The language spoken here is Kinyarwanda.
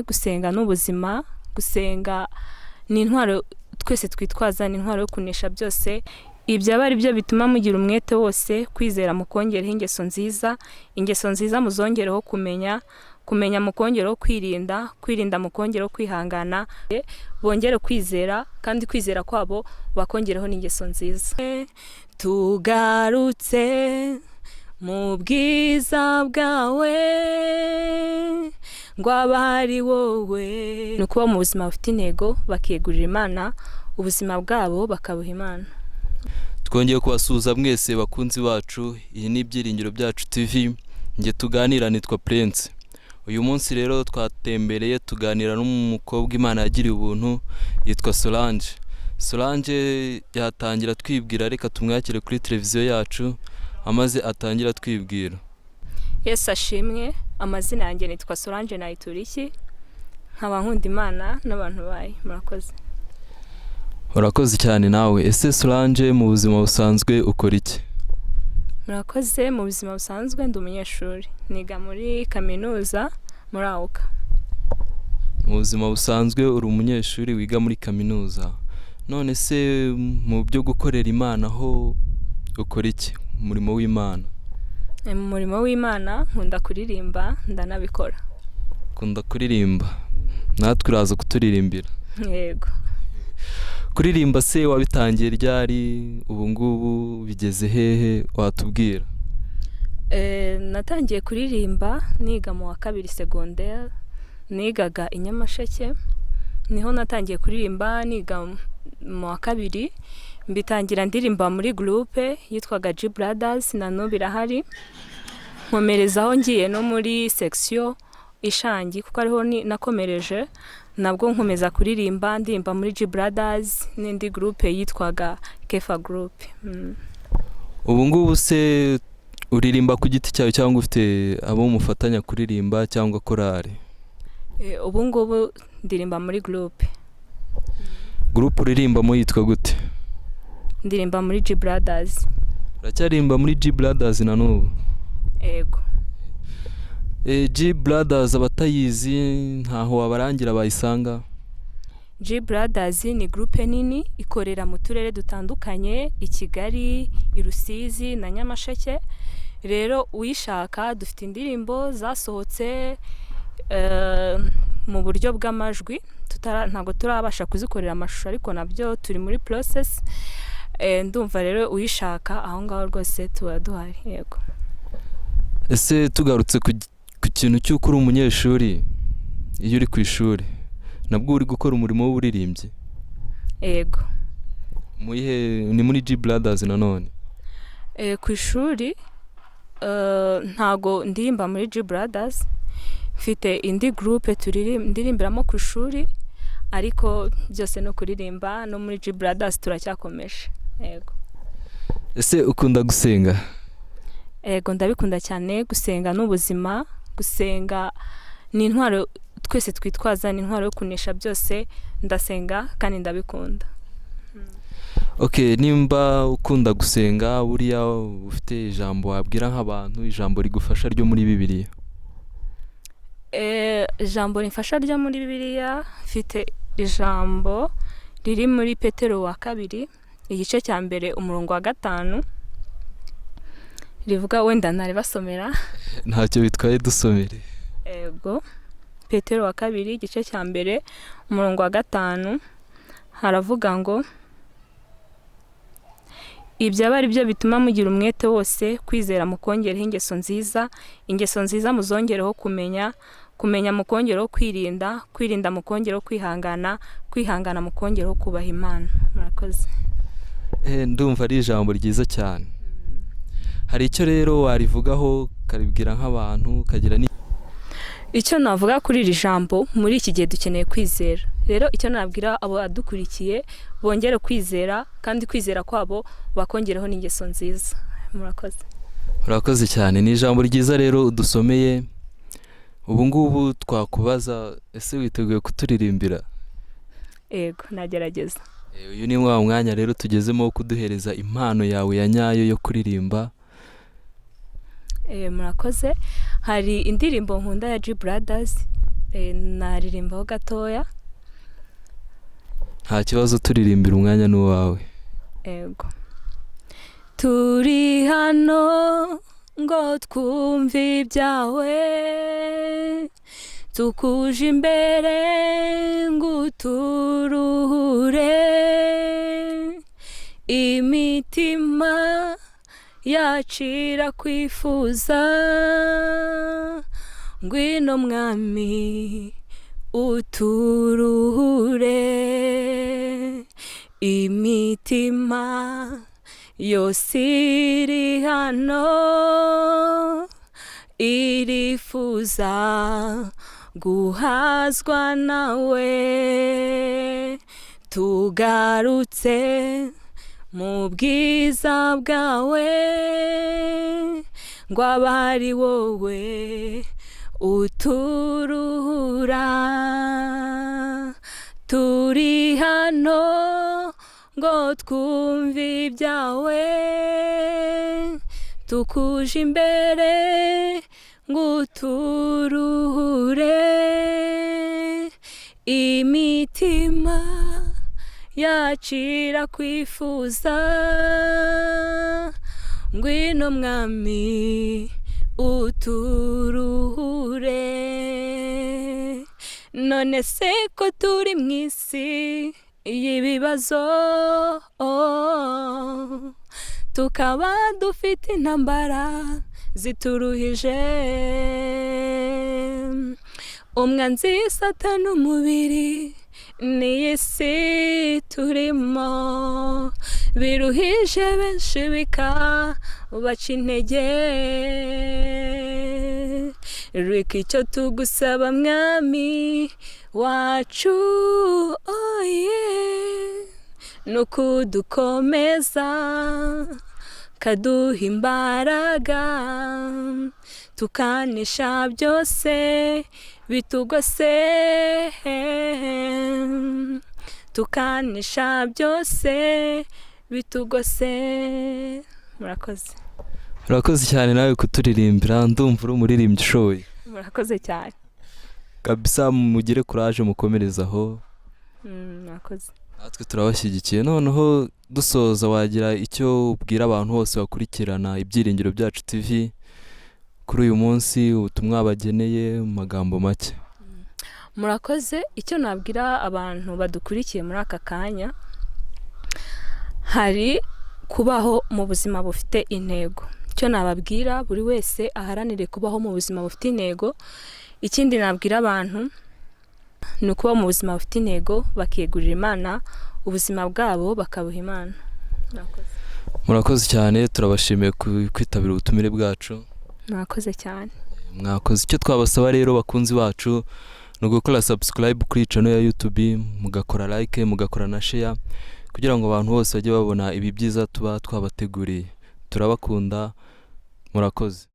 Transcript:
Gusenga ni ubuzima, gusenga ni intwaro twese twitwaza, ni intwaro yo kunesha byose. Ibyo aba ari byo bituma mugira umwete wose, kwizera mukongereho ingeso nziza, ingeso nziza muzongereho kumenya, kumenya mukongereho kwirinda, kwirinda mukongereho kwihangana, bongere kwizera kandi kwizera kwabo bakongereho n'ingeso nziza. Tugarutse mu bwiza bwawe ngo abe ari wowe. Ni ukuba mu buzima bufite intego, bakiyegurira Imana, ubuzima bwabo bakabuha Imana. Twongeye kubasuhuza mwese bakunzi bacu, iyi ni Ibyiringiro Byacu TV, njye tuganira nitwa Prince. Uyu munsi rero twatembereye tuganira n'umukobwa Imana yagiriye ubuntu yitwa Solange. Solange yatangira twibwira, reka tumwakire kuri televiziyo yacu amaze atangira twibwira. Yesu ashimwe, amazina yanjye nitwa Solange Nayituriki, nkaba nkunda Imana n'abantu bayo. Murakoze. Urakoze cyane nawe. Ese Solange mu buzima busanzwe ukora iki? Murakoze, mu buzima busanzwe ndi umunyeshuri, niga muri kaminuza muri AUCA. Mu buzima busanzwe uri umunyeshuri wiga muri kaminuza. None se mu byo gukorera Imana ho ukora iki? Umurimo w'Imana. Mu murimo w'Imana nkunda kuririmba, ndanabikora. Ukunda kuririmba. Natwe uraza kuturirimbira. Yego. Kuririmba se wabitangiye ryari? Ubu ngubu bigeze hehe? Watubwira? Natangiye kuririmba niga mu wa kabiri segonderi, nigaga i Nyamasheke, niho natangiye kuririmba niga mu wa kabiri, mbitangira ndirimba muri groupe yitwaga G Brothers, na n'ubu irahari. Nkomerezaho ngiye no muri section Ishangi kuko ariho nakomereje, nabwo nkomeza kuririmba ndirimba muri G Brothers n'indi groupe yitwaga Kefa Group. Ubu ngubu se uririmba ku giti cyawe cyangwa ufite abo mufatanya kuririmba cyangwa korali? Ubu ngubu ndirimba muri groupe. Groupe uririmbamo yitwa gute? Ndirimba muri G Brothers. Uracyaririmba muri G Brothers na n'ubu? Yego. G Brothers abatayizi ntaho wabarangira bayisanga? G Brothers ni groupe nini ikorera mu turere dutandukanye, i Kigali, i Rusizi na Nyamasheke. Rero uyishaka dufite indirimbo zasohotse mu buryo bw'amajwi, ntabwo turabasha kuzikorera amashusho ariko nabyo turi muri process. Ndumva rero uyishaka aho ngaho rwose tuba duhari. Yego. Ese tugarutse ku kintu cy'uko uri umunyeshuri, iyo uri ku ishuri nabwo uri gukora umurimo w'uburirimbyi? Yego. Ni muri G Brothers nanone? Ku ishuri ntago ndirimba muri G Brothers, mfite indi groupe ndirimbiramo ku ishuri, ariko byose no kuririmba no muri G Brothers turacyakomeje. Yego. Ese ukunda gusenga? Yego, ndabikunda cyane. Gusenga ni ubuzima, gusenga ni intwaro twese twitwaza, ni intwaro yo kunesha byose. Ndasenga kandi ndabikunda. Okay, nimba ukunda gusenga buriya ufite ijambo wabwira nk'abantu, ijambo rigufasha ryo muri Bibiliya? Ijambo rimfasha ryo muri Bibiliya, mfite ijambo riri muri Petero wa kabiri igice cya mbere umurongo wa 5, rivuga, wenda ntaribasomera. Ntacyo bitwaye, dusomere. Yego, Petero wa kabiri igice cya mbere umurongo wa 5 haravuga ngo: ibyo aba ari byo bituma mugira umwete wose, kwizera mukongereho ingeso nziza, ingeso nziza muzongereho kumenya, kumenya mukongereho kwirinda, kwirinda mukongereho kwihangana, kwihangana mukongereho kubaha Imana. Murakoze. Ndumva ari ijambo ryiza cyane. Hari icyo rero warivugaho ukaribwira nk'abantu ukagira ni Icyo navuga kuri iri jambo, muri iki gihe dukeneye kwizera. Rero icyo nabwira abo badukurikiye, bongere kwizera kandi kwizera kwabo bakongereho n'ingeso nziza. Murakoze. Urakoze cyane, ni ijambo ryiza rero udusomeye. Ubu ngubu twakubaza, ese witeguye kuturirimbira? Yego, nagerageza. Uyu ni wa mwanya rero tugezemo wo kuduhereza impano yawe ya nyayo yo kuririmba. Murakoze. Hari indirimbo nkunda ya G Brothers. Naririmbaho gatoya. Nta kibazo, turirimbira, umwanya ni uwawe. Ego. Turi hano ngo twumve ibyawe, tukuje imbere ngo uturuhure imitima yacu irakwifuza. Ngwino Mwami uturuhure imitima yose iri hano, irifuza guhazwa nawe. Tugarutse mu bwiza bwawe, ngo abe ari wowe uturuhura. Turi hano ngo twumve ibyawe, tukuje imbere ngo uturuhure imitima yacu irakwifuza. Ngwino Mwami uturuhure. None se ko turi mu isi y'ibibazo, tukaba dufite intambara zituruhije, umwanzi Satani, umubiri n'iyi si turimo biruhije benshi bikabaca intege, reka icyo tugusaba Mwami wacu, oye, ni ukudukomeza, kaduha imbaraga, tukanesha byose bitugose, tukanesha byose bitugose. Murakoze. Urakoze cyane nawe kuturirimbira, ndumva uri umuririmbyi ushoboye. Murakoze cyane. Kabisa, mugire kuraje, mukomereze aho. Murakoze. Natwe turabashyigikiye. Noneho dusoza, wagira icyo ubwira abantu bose bakurikirana Ibyiringiro Byacu TV kuri uyu munsi, ubutumwa bageneye mu magambo make? Murakoze. Icyo nabwira abantu badukurikiye muri aka kanya, hari kubaho mu buzima bufite intego. Icyo nababwira, buri wese aharanire kubaho mu buzima bufite intego. Ikindi nabwira abantu ni ukubaho mu buzima bufite intego, bakiyegurira Imana, ubuzima bwabo bakabuha Imana. Murakoze. Murakoze cyane, turabashimiye kwitabira ubutumire bwacu. Murakoze cyane. Mwakoze. Icyo twabasaba rero bakunzi bacu ni ugukora subscribe kuri channel ya YouTube, mugakora like, mugakora na share, kugira ngo abantu bose bajye babona ibi byiza tuba twabateguriye. Turabakunda, murakoze.